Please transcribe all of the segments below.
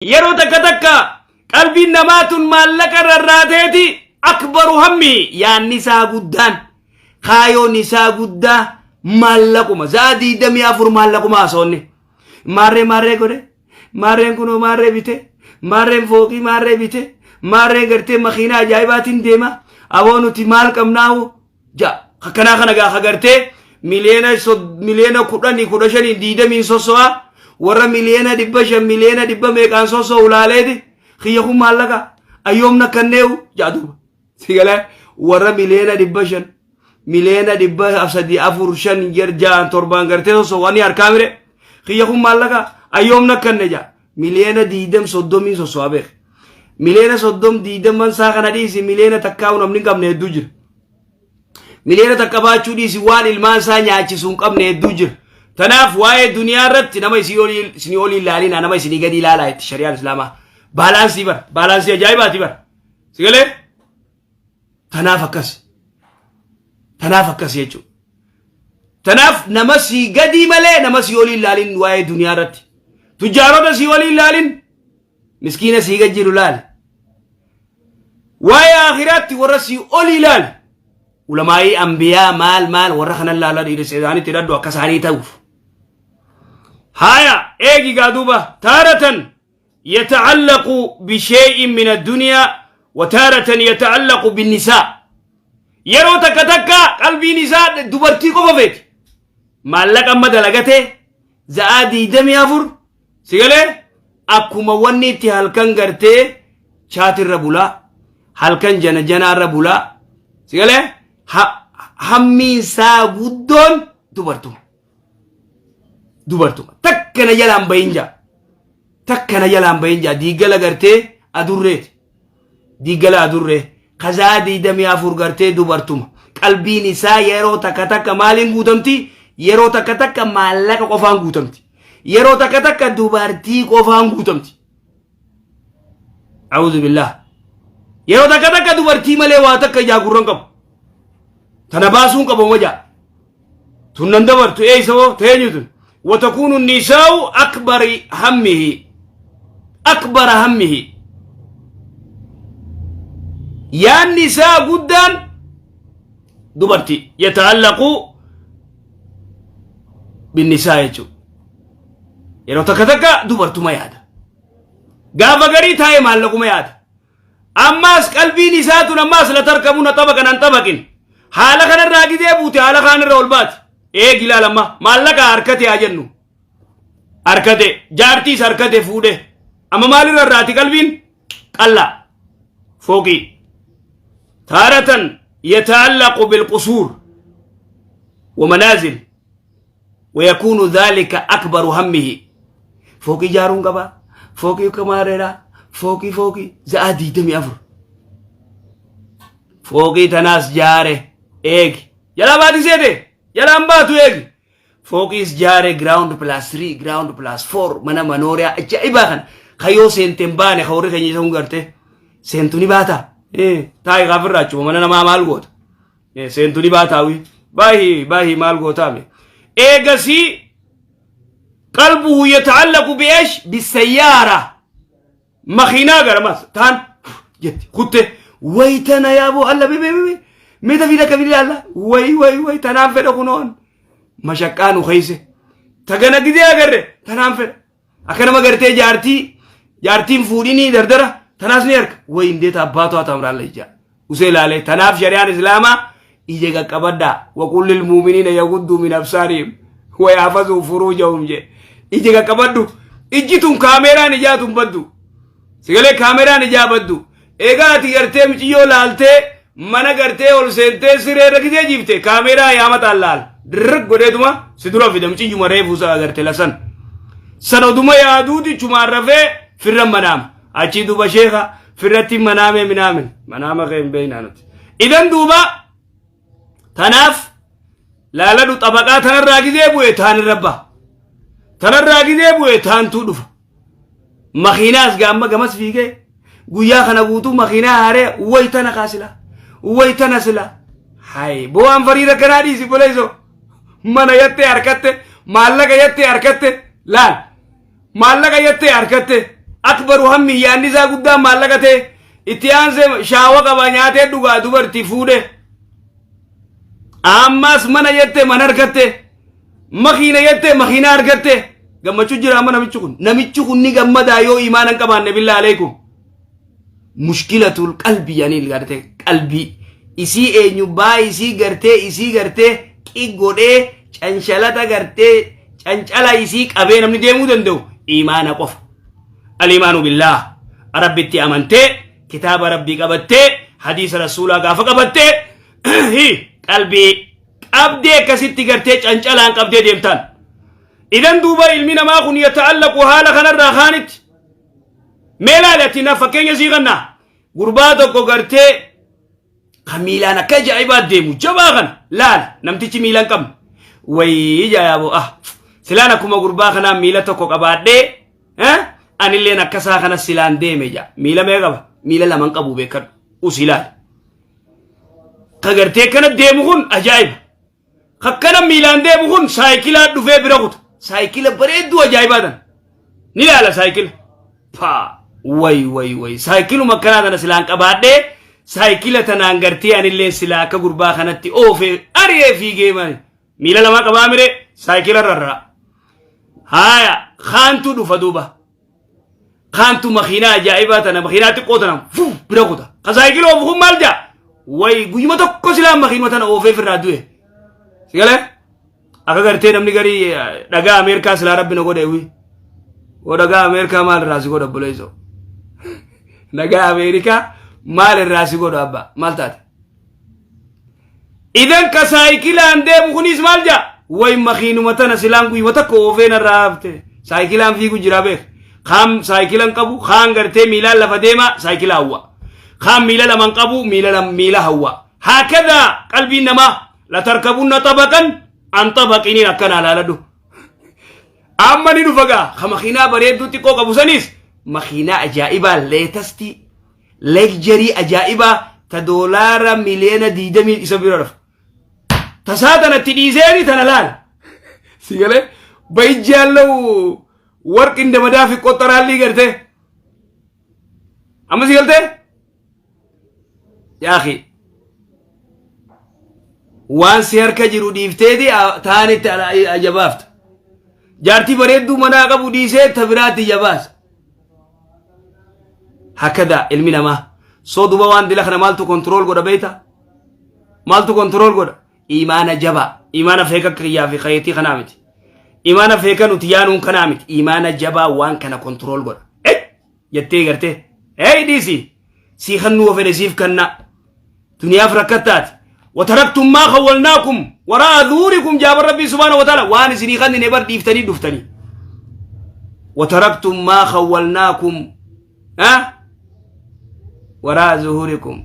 Yeroo takka takka qalbiin namaa tun maallaqa rarraateeti akbaru hammi yaanni isaa guddaan kaayoon isaa guddaa maallaquma za'a 24 maallaquma haasawni maarree maarree godhe maarreen kunoo maarree bite maarreen fooqii maarree bite maarreen gartee makiinaa ajaa'ibaatiin deema aboo nuti maal qabnaahu ja akkanaa kana gaafa gartee miliyoona 10 15 20 sosso'a warra miliyoona 500 miliyoona dhibba meeqaan sosso'u laaleeti kiyya kun maallaqa ayyoomna kanneewu jaa duuba si galee warra miliyoona 500 miliyoona 300 4 5 6 7 gartee sosso'anii harkaa mire kiyya kun maallaqa ayyoomna kanne jaa miliyoona 20 30 sosso'a beek miliyoona 30 20 isaa kana dhiisi miliyoona takkaa namni hin qabne hedduu jira. Miliyoona takka baachuu dhiisi waan ilmaan isaa nyaachisu hin qabne hedduu jira. Tanaaf waa'ee duniyaa irratti nama isinii olii ilaalina nama isinii gadi ilaalaa itti shari'aan islaamaa. Baalaansii bara baalaansii ajaa'ibaati bara. Si galee? Tanaaf akkas. Tanaaf akkas jechuudha. Tanaaf nama sii gadii malee nama sii olii ilaalin waa'ee duniyaa irratti. Tujjaarota sii olii ilaalin miskiina sii gad jiru laali. Waa'ee akhiraatti warra sii olii ilaali. Ulamaa'ii ambiyaa maal maal warra kanan laala dhiirri isaaniitti hidhadhu akka isaanii ta'uuf. Haya eegi gaa duuba taaratan yata'allaqu bishee'in min addunyaa wa taaratan yata'allaqu binnisaa. Yeroo takka takka qalbiin isaa dubartii qofa feeti. Maallaqa amma dalagatee za'aa 24 Si galee akkuma wanni itti halkan gartee chaatirra bulaa halkan jana janaarra bulaa si galee hammiin isaa guddoon dubartuma. Dubartuma takka na jalaan bahin jaa takka na jalaan bahin jaa diigala gartee adurreeti. Diigala adurree kazaa 24 gartee dubartuma qalbiin isaa yeroo takka takka maaliin guutamti yeroo takka takka maallaqa qofaan guutamti yeroo takka takka dubartii qofaan guutamti. A'uudhu billaah. Yeroo takka takka dubartii malee waa takka ijaa gurran qabu. Tana baasuun qabu wajaa. Tun nan dabartu eeysa hoo teenyu tun. Watakuunu nisaa'u akbari hammihi. Akbara hammihi. Yaanni isaa guddaan dubartii yata'allaqu binnisaa jechuudha. Yeroo takka takka dubartuma yaada. Gaafa garii taa'ee maallaquma yaada. Ammaas qalbiin isaa tun ammaas la tarkabuna xabaqan an xabaqin. Haala kanarraa gizee buute haala kaanirra ol baati. Eegi ilaal amma maallaqa harkate haa jennu. Harkate jaartiis harkate fuudhe. Amma maalirra irraati qalbiin? Qallaa. Fooqii. Taaratan yataallaqu bilqusuur ومنازل ويكون ذلك أكبر همه فوقي جارون قبا فوقي كماريرا فوقي فوقي زادي دمي أفر فوقي تناس جاره إيك يلا باتي سيدي يلا أمباتو إيك فوقيس جاره ground plus 3 ground plus 4 mana manooriyaa ajaa'ibaa kana kayyoo seenteen baane ka warri keenya isa hun garte seentu ni baata taa'i gaafirraa achuma mana namaa maal goota Seentu ni baataawi. Bahi bahi maal gootaame. Eegasii qalbuhu yata'allaqu bi'eesh bisayyaara. Makiinaa gara mas taan jetti kutte way tana yaaboo alla bebe bebe mee dafii dhaqqa bile alla way way way tanaan fedha kunoon mashaqqaa nu keeyse tagana gidee agarre tanaan fedha Akka nama gartee jaartii jaartiin fuudhinii dardara tanaas ni harka. Way indeeta abbaatu haa tamraan ija. Usee laalee tanaaf shari'aan islaamaa ija qaqqabadhaa. Waqul lil muuminiina yagudduu min absaarihim wa yaafazuu furuujahum jee. Ija qaqqabadhu. Ijji tun kaameeraan ijaa tun baddu. Sigalee kaameeraan ijaa baddu. Egaa ati gartee miciyyoo laaltee mana gartee ol seentee siree irra gisee jiifte kaameeraa yaamataan laal. Dirriq godheetuma si dura fida miciyyuma reefuu isaa agarte lasan. San oduma yaaduuti chumaan rafee firra manaama. Achii duuba sheeka firratti manaamee minaamin. Manaama kee hin beeknaa nuti. Idan duuba tanaaf laaladhu xabaqaa tanarraa gizee bu'e taan irra baha. Tanarraa gizee bu'e taantuu dhufa. Makiinaas gaamma gamas fiigee guyyaa kana guutuu makiinaa haaree way tana kaa sila way tana sila hay boo'aan fariira kanaa dhiisi boleeso mana yattee harkatte maallaqa yattee harkatte laal maallaqa yattee harkatte. Akbaru hammi yaadni isaa guddaan maallaqa ta'e. Itti aansee shaawa qaba, nyaatee dhugaa, dubartii fuudhe. Ammas mana jette mana argatte. Makiina jette makiina argatte. Gammachuu jira amma namichi kun. Namichi kun ni gammadaa yoo imaana hin qabaanne? Billaa aleekum. Mushkilatul qalbii yaanii gartee qalbii isii eenyu baa isii gartee isii gartee godhee cancalata gartee cancala isii qabee namni deemuu danda'u imaana qofa. Al-imaanu billaah, Rabbitti amantee, kitaaba Rabbii qabattee, hadiisa Rasuulaa gaafa qabattee, qalbii qabdee akkasitti gartee cancalaan qabdee deemtaan. Idan duuba ilmi namaa kun yata'allaqu haala kanarraa kaanitti. Mee laali ati, na fakkeenya sii kannaa. Gurbaa tokko gartee kan miilaan akka ajaa'ibaa deemu jabaa kana laala. Namtichi miila hin qabne. Wayii jayaaboo, ah, silaan akkuma gurbaa kanaa miila tokko qabaadhee anilleen akkasaa kana silaan deeme jaa. Miila mee qaba? Miila laman qabu, beekadhu. Usi ilaali. Ka gartee kana deemu kun ajaa'iba. Kakkana miilaan deemu kun saayikilaa dhufee bira kuta. Saayikila bareedduu ajaa'ibaa tana. Ni ilaala saayikila. Paa, way way way, saayikiluma akkanaa tana silaan qabaadhee, saayikila tanaan gartee anillee silaa akka gurbaa kanatti oofee ari'ee fiigee maali. Miila lamaa qabaa mire, saayikila rarraa. Haaya, kaantu dhufa duuba. Kaantu makiinaa ajaa'ibaa tana, makiinaa xiqqoo tana fuu bira kuta. Ka saayikila oofu kun maal jaa? Way, guyyuma tokko silaan makiinuma tana oofee firraa du'e. Sigalee? Akka gartee namni garii dhagaa Ameerikaa silaa Rabbi na godhe wi. Oo, dhagaa Ameerikaa maal irraa si godha, obboleessoo? Dhagaa Ameerikaa maal irraa si godha, abbaa? Maal taate? Idan ka saayikilaan deemu kunis maal jaa? Way, makiinuma tana silaan guyyuma tokko oofee narraa hafte. Saayikilaan fiigu jira beek. Kaan saayikilan qabu, kaan gartee miilaan lafa deema, saayikila hawwa. Kaan miila laman qabu, miila miila hawwa. Haakadaa qalbiin namaa latarkabunna xabaqan an xabaqiniin akkana ilaaladhu. Amma ni dhufa gaa ka makiinaa bareedduu xiqqoo qabu sanis makiinaa ajaa'ibaa, latest luxury ajaa'ibaa ta $20 miliyoona isa bira dhufa. Tasaa tanatti dhiiseeni tana laal. Si galee በእጅ ያለው ወርቅ እንደ መዳፍ ይቆጠራል gartee. Amma si galtee? Yaa akhi, waan si harka jiru dhiifteeti taanitti ajabaafta. Jaartii bareedduu manaa qabu dhiisee ta biraatti jabaasa. Hakada ilmi namaa. Soo duba waan dila kana maaltu control godha beeyta? Maaltu control godha? Imaana jabaa. Imaana feeka kiyyaa fi kayeetii kanaa miti. Imaana feeka nuti yaanuun kanaa miti. Imaana jabaa waan kana control godha. Jettee gartee. Hey, dhiisi. Sii kannuu fedhe siif kannaa. Duniyaaf rakkattaati. وتركتم ما خولناكم وراء ظهوركم جاب ربي سبحانه وتعالى وان سني خنني بر ديفتني دفتني. وتركتم ما خولناكم ها وراء ظهوركم،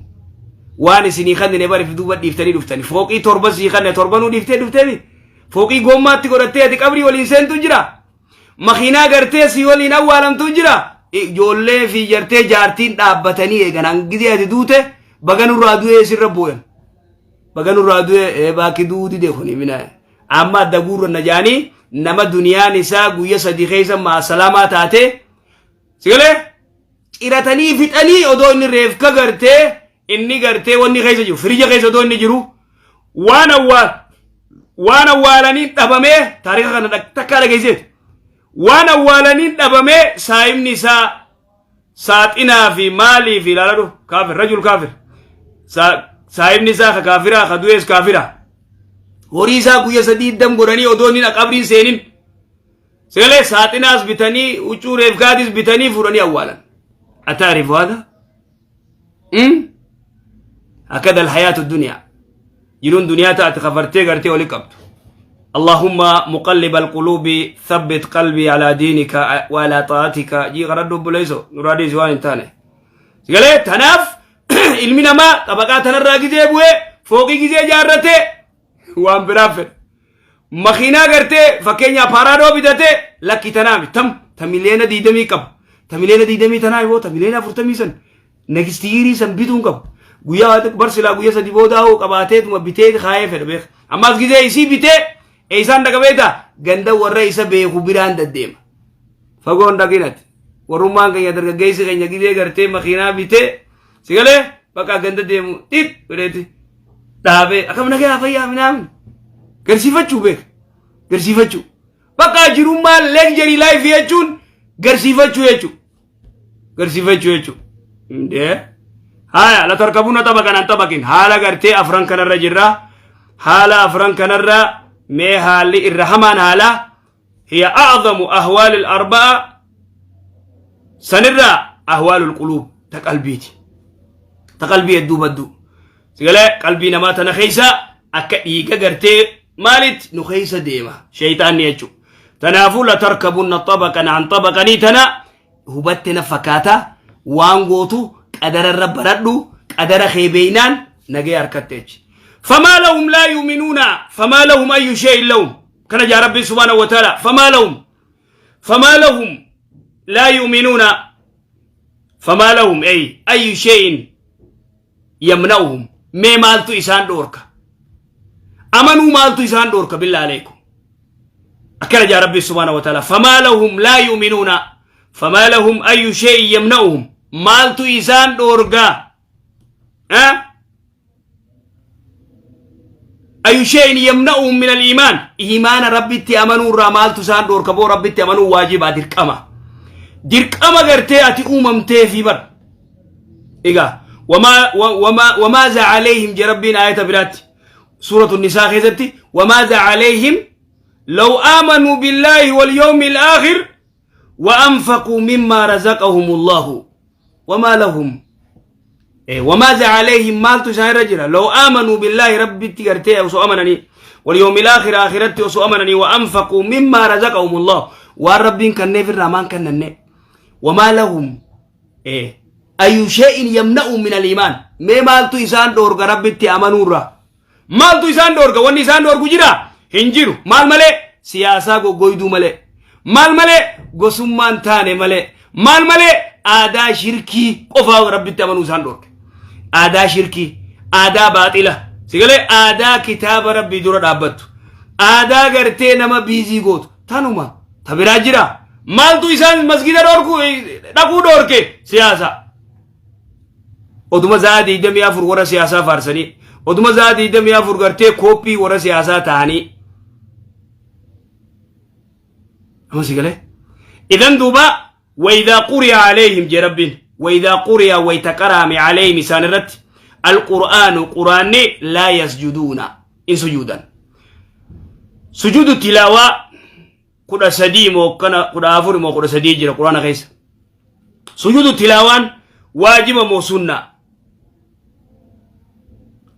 waan isinii kannine bari fi duuba dhiiftanii dhuftani. Fooqii torba sii kanne, torbanuu dhiiftee dhuftee, fooqii gommaatti godhattee ati qabrii waliin seentu jira, makiinaa gartee si waliin awwaalamtu jira. Ijoollee fi jartee jaartiin dhaabbatanii eegan hangizee ati duute baga nurraa du'ee sirra booyan. Baga nurraa du'ee, baakki du'uu dide kuni mina amma adda guurranna jaanii. Nama duniyaan isaa guyya 3 keessa maasalaamaa taate sigalee ciratanii fixanii, odoo inni reefka gartee inni gartee wanni keessa jiru firija keessa odoo inni jiru waan awwaal waan awwaalaniin dhabamee, taariika kana takkaa dhageesseeti, waan awwaalaniin dhabamee, saayimni isaa saaxinaa fi maalii fi ilaaladhu, kaafir, rajul kaafir, saayimni isaa ka kaafiraa, ka du'ees kaafira. Horii isaa guyya 3 dam godhanii odoo inni qabriin seenin sagalee saaxinaas bitanii, huccuu reefkaatis bitanii fuudhanii awwaalan. أتعرف هذا؟ هكذا الحياة الدنيا. Jiruun duniyaa taate kafartee gartee oli qabdu. اللهم مقلب القلوب ثبت قلبي على دينك وعلى طاعتك. Jii qaradhu obboleesso, nuraadii si waan hin taane. Sigalee tanaaf ilmi namaa xabaqaa tanarraa gizee bu'ee fooqii gizee jaarratee waan biraa fedha. Makiinaa gartee fakkeenyaaf Prado bitatee, lakki tanaa tam ta 20 miliyoona qaba. Ta 20 miliyoona tanaa yoo ta 40 miliyoona san next year san bituun qabu. Guyyaa bar silaa guyyaa 3 booda hoo qabaateetuma bitee kaayee fedha beeka. Ammas gizee isii bitee eessaan dhaqa beektaa? Ganda warra isa beeku biraan deddeema. Fagoon dhaqinati. Warrummaan keenya dargaggeessi keenya gizee gartee makiinaa bitee si galee bakka ganda deemu xiit godheeti dhaabee akkam nagaa fayyaa minaamin garsiifachuu beeka garsiifachuu bakka jirummaan luxury life jechuun garsiifachuu jechuu garsiifachuu jechuu indee haya la tarkabuna xabaqan an xabaqin haala gartee afran kanarra jirra haala afran kanarra mee haalli irra hamaan haala hiya a'zamu ahwaal al-arba'a sanirraa ahwaalul quluub ta qalbiiti ta qalbii hedduu baddu sigalee qalbii namaa tana keessa akka dhiiga gartee maalitti nu keessa deema sheyxaanni jechuudha tanaafuu la tarkabunna xabaqan an xabaqanii tana hubatte na fakkaata waan gootu qadararra baradhu qadara kee beeynaan nagee harkatte jechi famaa lahum laa yuuminuuna famaa lahum ayyu shay'in lahum kana jaa rabbiin subhaanahu wa ta'ala famaa lahum famaa lahum laa yuuminuuna famaa lahum ay ayyu shay'in yamna'uhum mee maaltu isaan dhoorka amanuu maaltu isaan dhoorka billaa aleekum akkana jaa rabbiin subhaanahu wa ta'ala famaa lahum laa yu'minuuna famaa lahum ayyu shay'in yamna'uhum maaltu isaan dhoorga eh? ayyu shay'in yamna'uhum min al-iimaan iimaana rabbitti amanuu irraa maaltu isaan dhoorka boo rabbitti amanuu waajibaa dirqama dirqama gartee ati uumamteefi bar egaa wamaaza calayhim je rabbiin aayata biraatti suuratu nisaa keessatti wamaaza calayhim law aamanuu billaahi walyawmi alaakhir وأنفقوا مما رزقهم الله وما لهم إيه وماذا عليهم مالتو سان رجلا لو آمنوا بالله ربي تغرتي أو أمنني واليوم الآخر آخرتي أو أمنني وأنفقوا مما رزقهم الله والرب كان في الرحمن كان وما لهم إيه أي شيء يمنع من الإيمان ما مالتو إسان دورغ ربي أمنوا Maaltu isaan dhoorga? Wanni isaan dhoorgu jira? Hin jiru. Maal malee? Siyaasaa goggoyduu malee. Maal malee? Gosummaan taane malee. Maal malee? Aadaa shirkii qofaa Rabbitti amanuu isaan dhoorge. Aadaa shirkii, aadaa baaxila. Sigalee aadaa kitaaba Rabbii dura dhaabbattu. Aadaa gartee nama biizii gootu. Tanuma. Ta biraa jira. Maaltu isaan masgida dhoorku dhaquu dhoorke? Siyaasa. Oduma za'a 24 warra siyaasaa faarsanii, oduma za'a 24 gartee kooppii warra siyaasaa ta'anii. Amma si galee? Idan duuba wayidhaa quriya alayhim jee rabbiin wayidhaa quriya wayta qaraame alayhim isaan irratti alqur'aanu quraanni laa yasjuduuna in sujuudan. Sujuudu tilaawaa 13 moo kana 14 moo 13 jira quraana keessa. Sujuudu tilaawaan waajiba moo sunnaa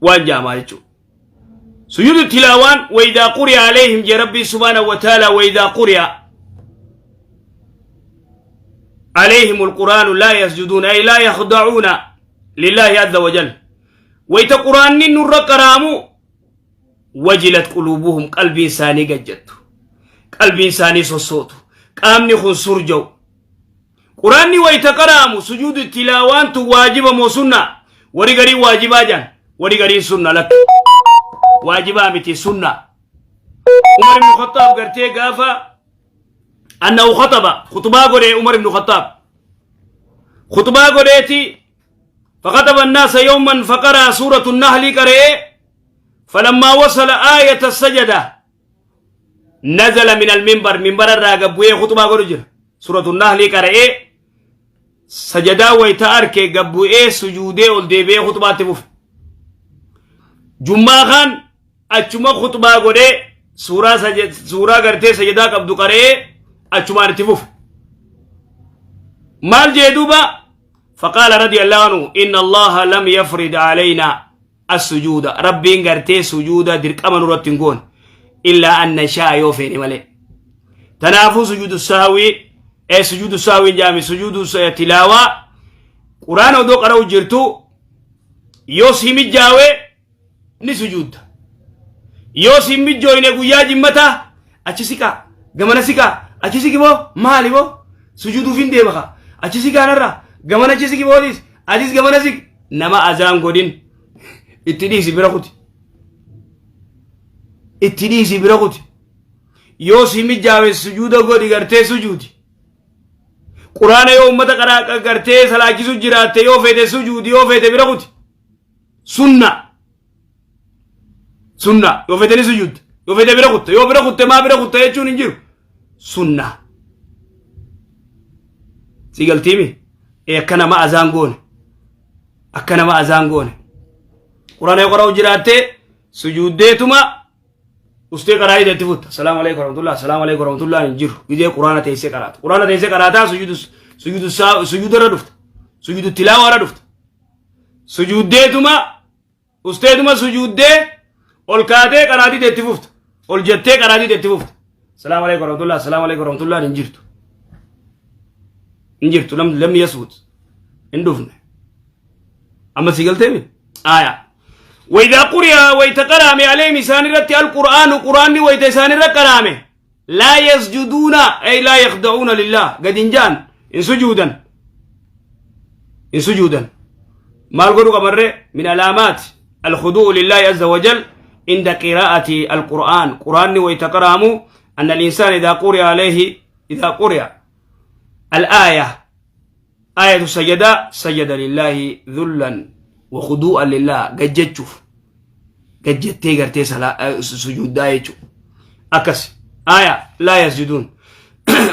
waan jaamaa jechuudha. Sujuudu tilaawaan waydaa quri'a alayhim jee rabbii subhaanahu wa ta'ala waydaa quri'a عليهم القرآن لا يسجدون أي لا يخضعون لله عز وجل ويت قرآن نور قرامو wajilat quluubuhum qalbiin isaanii gajjattu qalbiin isaanii sossootu qaamni kun surja'u quraanni wayta qara'amu sujuudu tilaawaan tun waajiba moo sunna wari gariin waajibaa jaan wari gariin sunna lakki waajibaa miti sunna umar ibn khattaab gartee gaafa annahu khaxaba khutbaa godhe umar ibn khattaab khutbaa godheeti فخطب الناس يوما فقرأ سورة النحل قرئ فلما وصل آية السجدة نزل من المنبر منبر الراقب بويه خطبة قرجر سورة النحل قرئ سجدا ويتا أركي قبوئي سجودي والديبي خطبة تفوف جمعة خان أچما خطبة قرئ سورة سجد سورة قرتي سجدا قبض قرئ أچما تفوف مال جدوبا فقال رضي الله عنه إن الله لم يفرض علينا السجود ربين gartee sujuuda dirqama nurratti hin goone illaa an nashaa yoo feene malee tanaafuu sujuudu sahwii ee sujuudu sahwii hin jaami sujuudu tilaawaa quraana odoo qara'u jirtu yoo si mijjaawe ni sujuudda yoo si mijjooyne guyyaa jimmataa achi siqaa gamana siqaa achi siqi boo maali boo sujuuduuf hin deema kaa achi siqaa narraa gamana achi siqi bootis atis gamana siqi nama azaan godhin itti dhiisi bira kuti itti dhiisi bira kuti yoo si mijjaawe sujuuda godhi gartee sujuudi. Quraana yoo ummata qaraa gartee salaachisu jiraatte, yoo feete sujuudi, yoo feete bira kuti. Sunna. Sunna. Yoo feete ni sujuudda. Yoo feete bira kutta. Yoo bira kutte, maa bira kutta jechuun hin jiru. Sunna. Si galtiimi? Ee, akka nama azaan goone. Akka nama azaan goone. Quraana yoo qara'u jiraatte, sujuuddeetuma ustee qaraa itti futta. Salaamu alaikum warahmatullah. Salaamu alaikum warahmatullah hin jiru. Gidee quraana teessee qaraata. Quraana teessee qaraataa, sujuudu sujuudu sujuuda irra dhufta. Sujuudu tilaawaa irra dhufta. Sujuuddeetuma usteetuma sujuuddee ol kaatee qaraatii itti fufta. Ol jettee qaraatii itti fufta. Salaamu alaikum warahmatullah. Salaamu alaikum warahmatullah hin jirtu. Hin jirtu. Lam yasbut. Hin dhufne. Amma si galteemi? Aayaa. وإذا قرئ، ويت قرامي، عليهم إسان الرتي القرآن، قرآن ويت إسان قرامي، لا يسجدون، أي لا يخضعون لله. قد إنجان إن سجودا، إن سجودا. ما القرآن قمر من علامات الخضوع لله عز وجل عند قراءة القرآن، قرآن ويتقرامو، أن الإنسان إذا قرئ عليه، إذا قرئ الآية، آية السجدة، سجد لله ذلا وخضوعا لله. قد جتشوف قد جتي قرتي سجود دايتشو أكس آية لا يسجدون.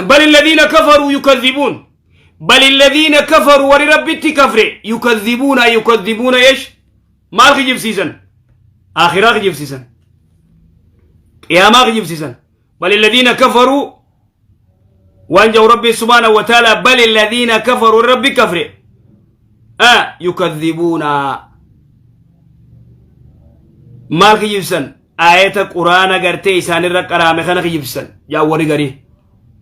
بل الذين كفروا يكذبون. بل الذين كفروا، ورب كفر، يكذبون. يكذبون ايش؟ maal kijibsiisan? Akhiraa kijibsiisan, qiyaamaa kijibsiisan. بل الذين كفروا waan jau ربي سبحانه وتعالى. بل الذين كفروا، ربي كفر يكذبون. Maal kijibsan? Aayata quraana gartee isaanirra qaraame kana kijibsan. Yaa warri garii,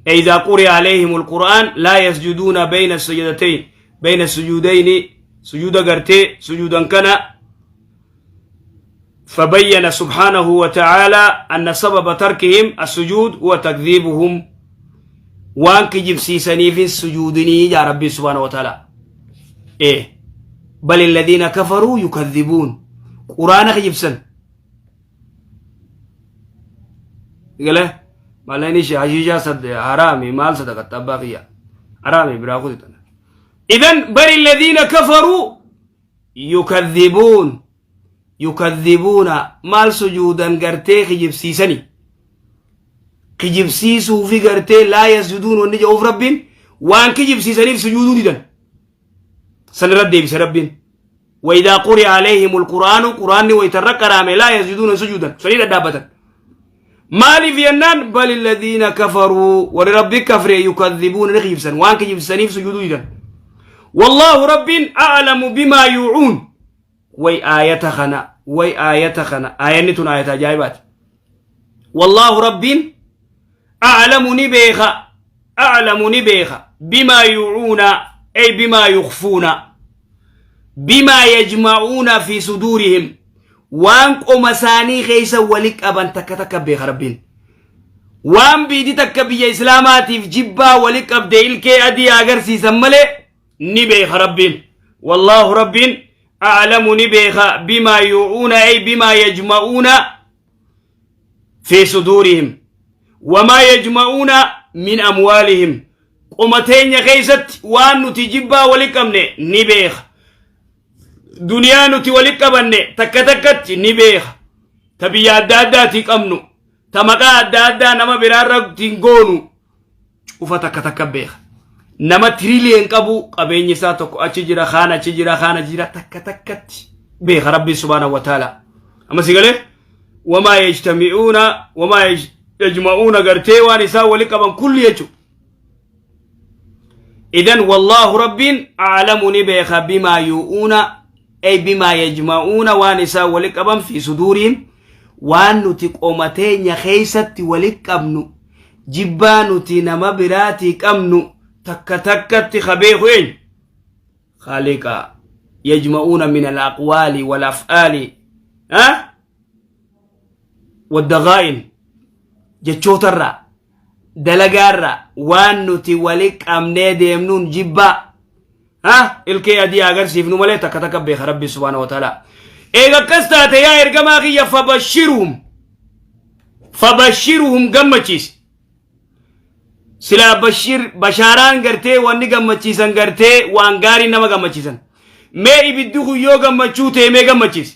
إذا قرئ عليهم القرآن لا يسجدون بين السجدتين، بين السجودين، سجود غرتي سجودا كان. فبين سبحانه وتعالى أن سبب تركهم السجود هو تكذيبهم. Waan kijibsiisaniif sujuudinii يا ربي سبحانه وتعالى. إيه، بل الذين كفروا يكذبون. قرآن kijibsan قال مالين حشيشة صد حرامي مال صدقة باقية حرامي براخذ. إذن بل الذين كفروا يكذبون. يكذبون maal sujuudan gartee kijibsiisani kijibsiisuu fi gartee لا يسجدون wanni jedhuuf rabbiin waan kijibsiisaniif sujuuduu didan san irra deebise rabbiin. وإذا قرئ عليهم القرآن، قرآن ويترك لا يسجدون سجودا سنين دابة maaliif jennaan، بل الذين كفروا، warri rabbi kafre، يكذبون ni kijibsan. Waan kijibsaniif sujuuduu didan. والله رب أعلم بما يوعون. Way aayata kana, way aayata kana, aayanni tun aayata ajaa'ibaati. والله رب أعلم ni beeka، أعلم ni beeka، بما يوعون، أي بما يخفون، بما يجمعون في صدورهم. Waan qoma isaanii keessa wali qaban takka takka beeka rabbiin. Waan biiti takka biyya islaamaatiif jibbaa wali qabde ilkee adii agarsiisan malee ni beeka rabbiin. والله رب أعلم ni beeka بما يوعون، أي بما يجمعون في صدورهم وما يجمعون من أموالهم. Qoma teenya keessatti waan nuti jibbaa wali qabne ni beeka. Duniyaa nuti wali qabanne takka takkatti ni beeka. Ta biyya adda addaatii qabnu, ta maqaa adda addaa nama biraarratti goonu cufa takka takka beeka. Nama trillion qabu, qabeenyi isaa tokko achi jira, kaan achi jira, kaan achi jira, takka takkatti beeka rabbi سبحانه وتعالى. Amma si galee? وما يجتمعون وما يجمعون gartee waan isaa wali qaban kulli jechu. إذن والله رب أعلم ni beeka بما يوعون، أي بما يجمعون، waan isaa wali qaban، في صدورهم. Waan nuti qomateenya keeysatti wali qabnu, jibbaa nuti nama biraatii qabnu takka takkatti kabeeku eenyu? خالق. يجمعون من الأقوال والأفعال ها والضغائن، jechootarraa dalagaarraa waan nuti wali qabnee deemnuun jibbaa ha ilkee adii agarsiifnu malee takka takka beeka rabbi سبحانه وتعالى. Eega akkas taate, yaa ergamaa kiyya, فبشرهم، فبشرهم gammachiisi. Silaa Bashir bashaaraan gartee wanni gammachiisan gartee waan gaarii nama gammachiisan. Mee ibiddi kun yoo gammachuu ta'e mee gammachiisi.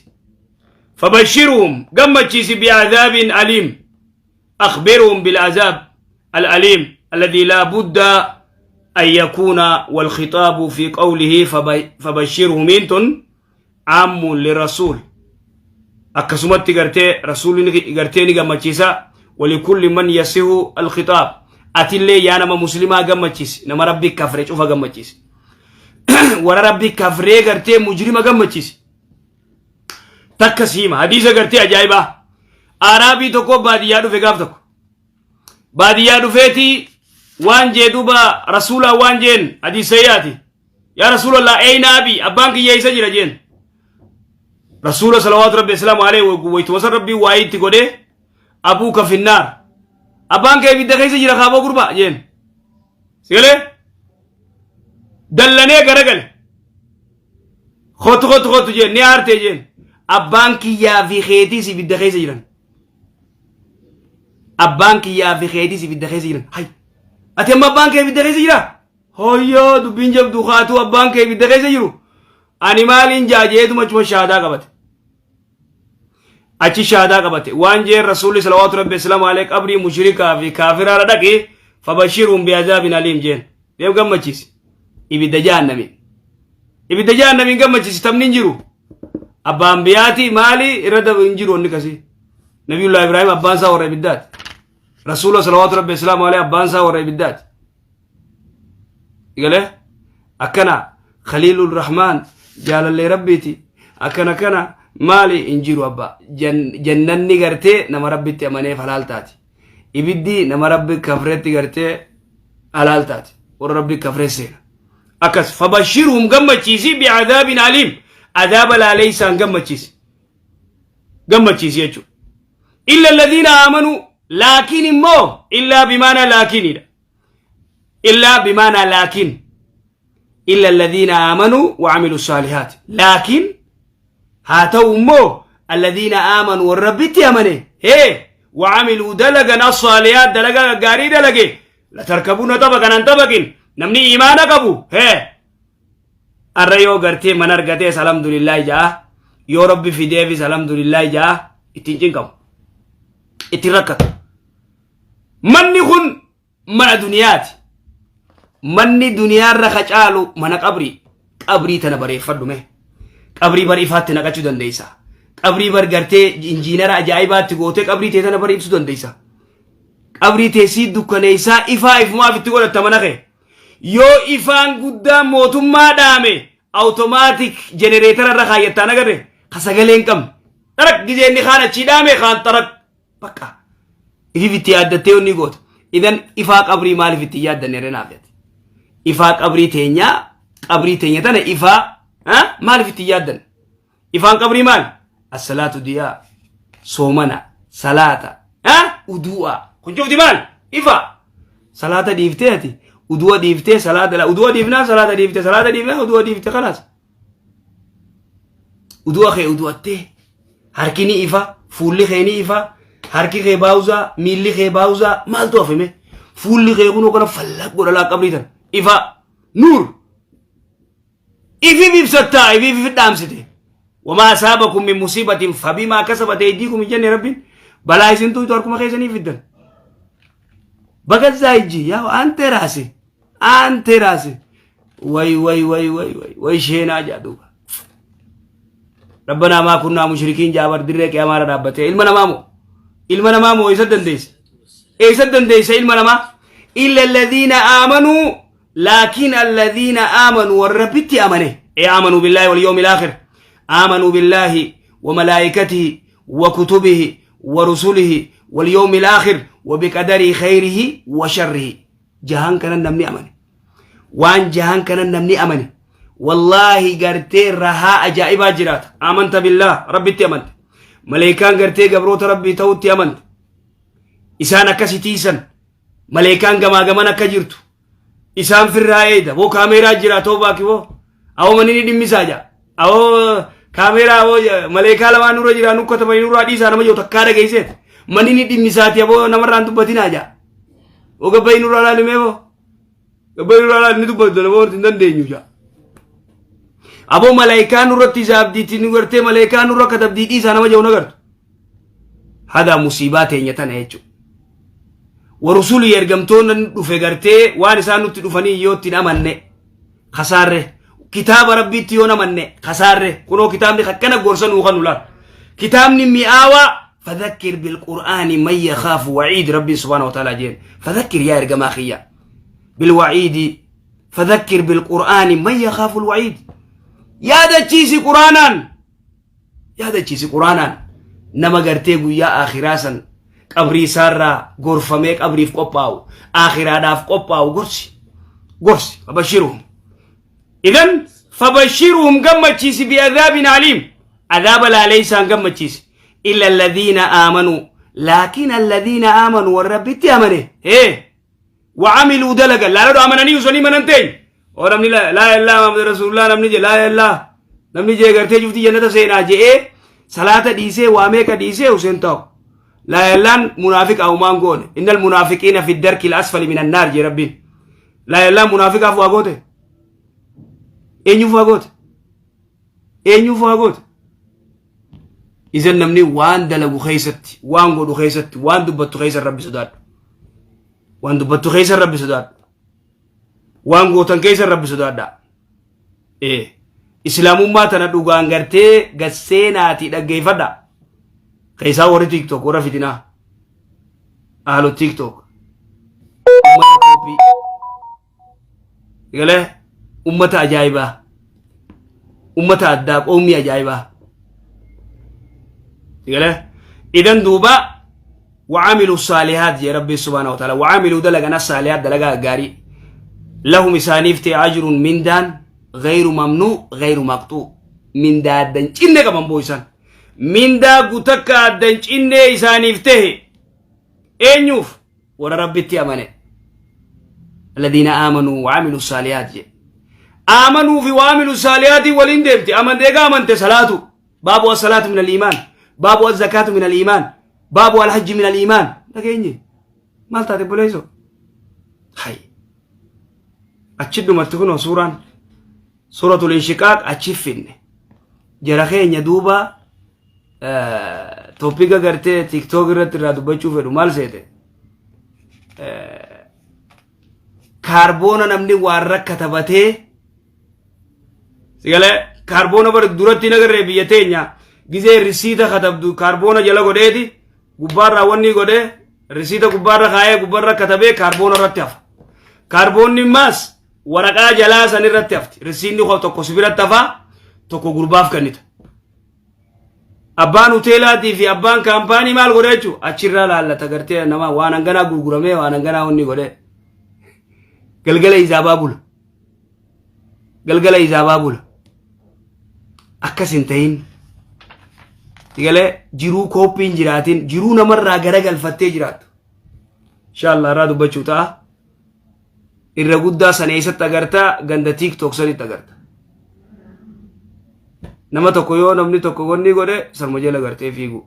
Fabashiruhum gammachiisi bi'adaabin aliim. Akhbiruhum bil'azaab al'aliim alladhi laa budda an yakuuna walkhitaabu fi qawlihi fabashiruhumiin tun caammuun lirasuul. Akkasumatti gartee rasuulli gartee ni gammachiisa. Walikulli man yasihu alkhitaab. Atillee yaa nama muslimaa gammachiisi. Nama rabbi kafre cufa gammachiisi. Warra rabbi kafree gartee mujrima gammachiisi. Takka siima hadiisa gartee ajaa'ibaa. Araabii tokko baadiyyaa dhufe gaaf tokko. Baadiyyaa dhufeeti waan jee duuba rasuulaa waan jeen hadiisa yaati. Yaa Rasuulallah, eeyna abii, abbaan kiyya eessa jira jeen. Rasuula salawaatu rabbi islaamu alayhi waytuma san rabbii waa'ee itti godhee, abuuka finnaar. Abbaan kee ibidda keessa jira kaaboo gurbaa jeen. Sigalee? Dallanee garagale. Kootu kootu kootu jeen ni aartee jeen. Abbaan kiyyaa fi keetiis ibidda keessa jiran. Abbaan kiyyaa fi keetiis ibidda keessa jiran. Hay! Ati amma abbaan kee ibidda keessa jiraa? Hoyyoo, dubbiin jabduu kaatuu, abbaan kee ibidda keessa jiru. Ani maaliin jaajeetuma achuma shahaadaa qabate. Achi shahaadaa qabate. Waan jeen rasuulli salawaatu rabbi islaamu alee qabrii mushrikaa fi kaafiraarra dhaqi fabashiruun bi'azaabin aliim jeen. Deem gammachiisi. Ibidda jahannamiin. Ibidda jahannamiin gammachiisi, taphni hin jiru. Abbaan biyaati maali irra hin jiru wanni kasii. Nabiyullah Ibrahim abbaan isaa warra ibiddaati. Rasuula salawaatu rabbi islaamu alee abbaan isaa warra ibiddaati. Galee akkana Khaliilul Rahmaan jaalallee rabbiiti, akkana kana maali hin jiru abbaa. Jannanni gartee nama rabbitti amaneef halaal taati. Ibiddi nama rabbi kafreetti gartee halaal taati. Warra rabbi kafree seena. Akkas fabashiruhum gammachiisi bi'adaabin aliim, adaaba laaleessaan gammachiisi. Gammachiisi jechuudha. Illa alladhiina aamanuu, laakiin immoo illaa bimaanaa laakiinidha. Illaa bimaanaa laakiin, illa alladhiina aamanuu wa amilu saalihaati. Laakiin haa ta'u immoo alladhiina aamanuu, warra rabbitti amane, hee, wa amiluu dalagan, as-saalihaat, dalagaa gaggaarii dalage, latarkabuuna xabaqan an xabaqin. Namni iimaana qabu hee arra yoo gartee mana argatees alhamdulillahi ja'a, yoo rabbi fideefis alhamdulillahi ja'a, ittiin cinqamu, ittiin rakkatu. Manni kun mana duniyaati. Manni duniyaarra ka caalu mana qabrii. Qabrii tana bareeffadhu mee. Qabrii bar ifaatti naqachuu dandeessa. Qabrii bar gartee injiinara ajaa'ibaatti gootee qabrii tee tana bar ibsuu dandeessa. Qabrii tee sii dukkaneessaa ifaa ifumaaf itti godhatta mana kee. Yoo ifaan guddaan mootummaa dhaame automatic jenereetara irra kaayyattaan agarre ka sagalee hin qabne. Xarak gizee inni kaan achii dhaame kaan xarak bakka. Ifiif itti yaaddattee onni goota. Idan ifaa qabrii maaliif itti yaaddanne renaaf jette. Ifaa qabrii teenyaa, qabrii teenya tana ifaa maaliif itti yaaddanne? Ifaan qabrii maali? Assalaatu diyaa, soomana, salaata, udu'a. Kun cufti maali? Ifa. Salaata dhiiftee ati udu'a dhiiftee, salaata udu'a dhiifnaan salaata dhiifte, salaata dhiifnaan udu'a dhiifte, kalaas. Udu'a kee udu'attee harki ni ifa, fuulli kee ni ifa, harki kee baawuzaa, miilli kee baawuzaa, maaltu hafime? Fuulli kee kunoo kana fallaq godha laa qabrii tana. Ifa nuur. Ifiif ibsattaa, ifiif ifi dhaamsite. Wamaa asaabakum min musiibatin fabimaa kasabat aydiikum hin jenne rabbiin, balaa isin tuytu harkuma keessanii fiddan. Bagazzaa ijji yaa aantee raase aantee raase, way way way way way way sheenaa jaa duuba. Rabbanaa maa kunnaa mushrikiin jaabar dirree qiyamaarra dhaabbatee ilma namaa moo ilma namaa moo eessa dandeessa, eessa dandeessa ilma namaa? Illa alladhiina aamanuu, laakiin alladhiina aamanuu, warra rabbitti amane, ee aamanuu billaahi wal yawmil aakhir, aamanuu billaahi wa malaayikatihi wa kutubihi wa rusulihi wal yawmil aakhir wa biqadarii khayrihi wa sharrihi. Jahan kana namni amane, waan jahan kana namni amane, wallaahi gartee rahaa ajaa'ibaa jiraata. Amanta billaah, rabbitti amante, maleekaan gartee gabroota rabbii ta'utti amante, isaan akkasi tiisan, maleekaan gamaa gaman akka jirtu isaan firraa eeda boo, kaameeraa jira too baaki boo, awoo manni ni dhimmisaa jaa, awoo kaameeraa, awoo maleekaa lamaan nurra jira nu katabanii nurraa dhiisaa nama jiru takkaa dhageesseet, manni ni dhimmisaati, aboo namarraan dubbatinaa jaa. Oo gabbayi nurraa laali mee boo. Gabbayi nurraa laali ni dubbatu nama wanti hin dandeenyu jaa. Aboo malaayikaa nurratti isa abdiitti nu gartee malaayikaa nurra katabdii dhiisaa nama jedhu nagartu. Hadaa musiibaa teenya tana jechuudha. Warusulii ergamtoonni dhufe gartee waan isaan nutti dhufanii yoo itti hin amanne kasaarre kitaaba rabbiitti yoo namanne kasaarre kunoo kitaabni akkana gorsa nuu kanu laal kitaabni mi'aawaa fadhakkir bilqur'aani man yakhaafu waciid rabbiin subhaana wa ta'ala jeen fadhakkir yaa ergamaa kiyya bilwaciidi fadhakkir bilqur'aani man yakhaafu alwaciid yaadachiisi qur'aanaan yaadachiisi quraanaan nama gartee guyyaa aakhiraa san qabrii isaarraa gorfamee qabriif qophaa'u aakhiraadhaaf qophaa'u gorsi gorsi fabashiruhum idan fabashiruhum gammachiisi bi'adhaabin aliim adhaaba laaleessaan gammachiisi illa alladhiina aamanuu laakiin alladhiina aamanuu warra rabbitti amane hee وعملوا دلقا لا لا amananii usanii manan teeny oo namni laa ilaaha illaa Muhammad rasuulullah namni je laa ilaaha namni jee gartee cufti jannata seenaa je'ee salaata dhiisee waa meeqa dhiisee Huseen ta'u laa ilaahaan munaafiqa umaan goone innal munaafiqiina fi darki asfali minan naar jee rabbiin laa ilaahaan munaafiqaaf waa goote eenyuuf waa goote eenyuuf waa goote Isan namni waan dalagu keessatti, waan godhu keessatti, waan dubbattu keessa rabbi sodaadhu. Waan dubbattu keessa rabbi sodaadhu. Waan gootan keessa rabbi sodaadha. Ee islaamummaa tana dhugaan gartee gasseenaatii dhaggeeffadha. Keessaa warri TikTok warra fitinaa. Ahlu TikTok. Ummata kooppii. Galee ummata ajaa'ibaa. Ummata addaa qoomii ajaa'ibaa. Galee idan duuba وعملوا الصالحات يا ربي سبحانه وتعالى وعملوا دلقنا الصالحات دلقا غاري لهم إسانيف أجر من دان غير ممنوع غير مقطوع من دان cinne qaban booysan mindaa gutakka addan cinne isaaniif tahe eenyuuf warra rabbitti amane alladhiina aamanuu waamilu saalihaat jedhe aamanuu fi waamilu saalihaati waliin deemti amante egaa amante salaatu baabu as-salaatu min al-iimaan baabu az-zakaatu min al-iimaan baabu al-hajji min al-iimaan dhageenye maal taate buleeso hay achi dhumatti kunoo suuraan suuratul inshiqaaq achi finne jara keenya duuba topica gartee TikTok irratti irraa dubbachuu fedhu maal seete kaarboona namni waan rakkatabatee sigalee kaarboona bar duratti nagarree biyya teenya gizee risiita katabdu kaarboona jala godheeti gubbaarraa wanni godhee risiita gubbaarra kaayee gubbaarra katabee kaarboona irratti hafa kaarboonni maas waraqaa jalaa san irratti hafti risiinni tokko si biratti hafaa tokko gurbaaf kennita Abbaan hoteelaatii fi abbaan kaampaanii maal godhe jechuun achirraa laallata gartee nama waan hanganaa gurguramee waan hanganaa wanni godhe. Galgala izaabaa bula. Galgala izaabaa bula. Akkas hin ta'in. Galee jiruu kooppiin jiraatin jiruu namarraa garagalfattee jiraattu. Inshaallah irraa dubbachuu ta'a. Irra guddaa sana eessatti agarta ganda TikTok sanitti agarta. Nama tokko yoo namni tokko wanni godhe sanuma jala gartee fiigu.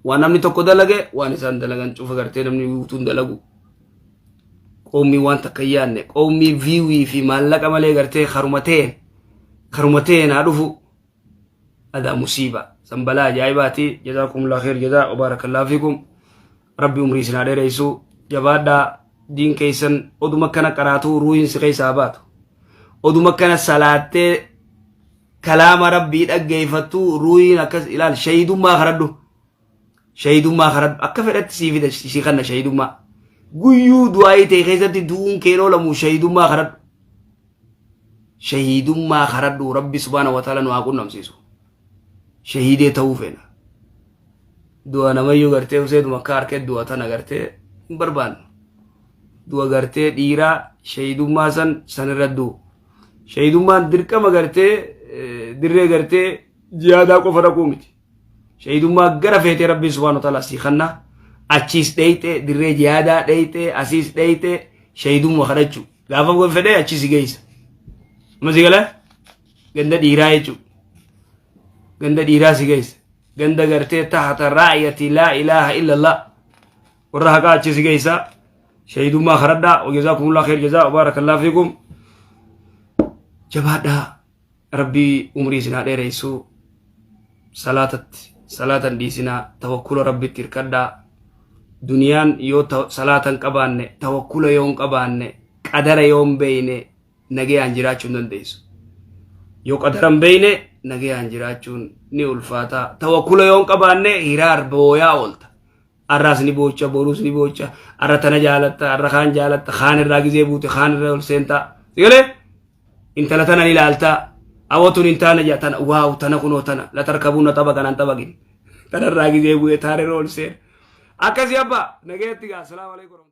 Waan namni tokko dalage waan isaan dalagan cufa gartee namni guutuun dalagu. Qoommii waan takka hin yaadne qoommii viiwii fi maallaqa malee gartee karuma ta'een karuma ta'een haa dhufu. Adaa musiiba san balaa ajaa'ibaati jazaakumullah kheer jazaa wabaarakallahu fiikum. Rabbi umrii isin haa dheeressu jabaadhaa diin keessan oduma kana qaraatuu ruuhin si keessaa haa baatu oduma kana salaattee kalaama rabbii dhaggeeffattu ruuhin akkas ilaal shahiidummaa karadhu shahiidummaa karadhu akka fedhatti sii fida sii kanna shahiidummaa guyyuu du'aayii ta'e keessatti du'uun keen oolamu shahiidummaa karadhu shahiidummaa karadhu rabbi subhaana wa ta'ala nu haa qunnamsiisu shahiidee ta'uu feena Du'a namayyuu gartee useetuma akka harkee du'a tana gartee hin barbaannu. Du'a gartee dhiiraa shahiidummaa san sanirra du'u. Shahiidummaan dirqama gartee dirree gartee jihaadaa qofa dhaquu miti. Shahiidummaa gara feetee rabbiin subhaanahu wa ta'ala sii kanna achiis dheeyxee dirree jihaadaa dheeyxee asiis dheeyxee shahiidummaa kadhachuu. Gaafa fedhee achi si geessa. Amma si galee ganda dhiiraa jechuudha. Ganda dhiiraa si geessa. Ganda gartee tahta raayati laa ilaaha illallah warra haqaa achi si geessa. Shahiidummaa kadhadhaa. Wajazaakumullah khayr jazaa baarakallaa fiikum. Jabaadhaa. Rabbii umrii isin haa dheereessu. Salaatatti salaatan dhiisinaa tawakkula Rabbitti hirkadhaa. Duniyaan yoo salaatan qabaanne tawakkula yoo hin qabaanne qadara yoo hin beeyne nagayaan jiraachuu hin dandeessu. Yoo qadara hin beeyne nagayaan jiraachuun ni ulfaata. Tawakkula yoo hin qabaanne hiraar booyaa oolta. Arraas ni boocha, boruus ni boocha, arra tana jaalatta, arra kaan jaalatta, kaan irraa gizee buute, kaan irra ol seentaa. Sigalee? Intala tana ni ilaaltaa. Awwatuun hin taane jaa tana waaw tana kunoo tana la tarkabuuna xaba kanaan xabaqin. Tana irraa gizee bu'ee taaree irra ol seena. Akkasii abbaa nagayatti gaa. Salaamu alaikum.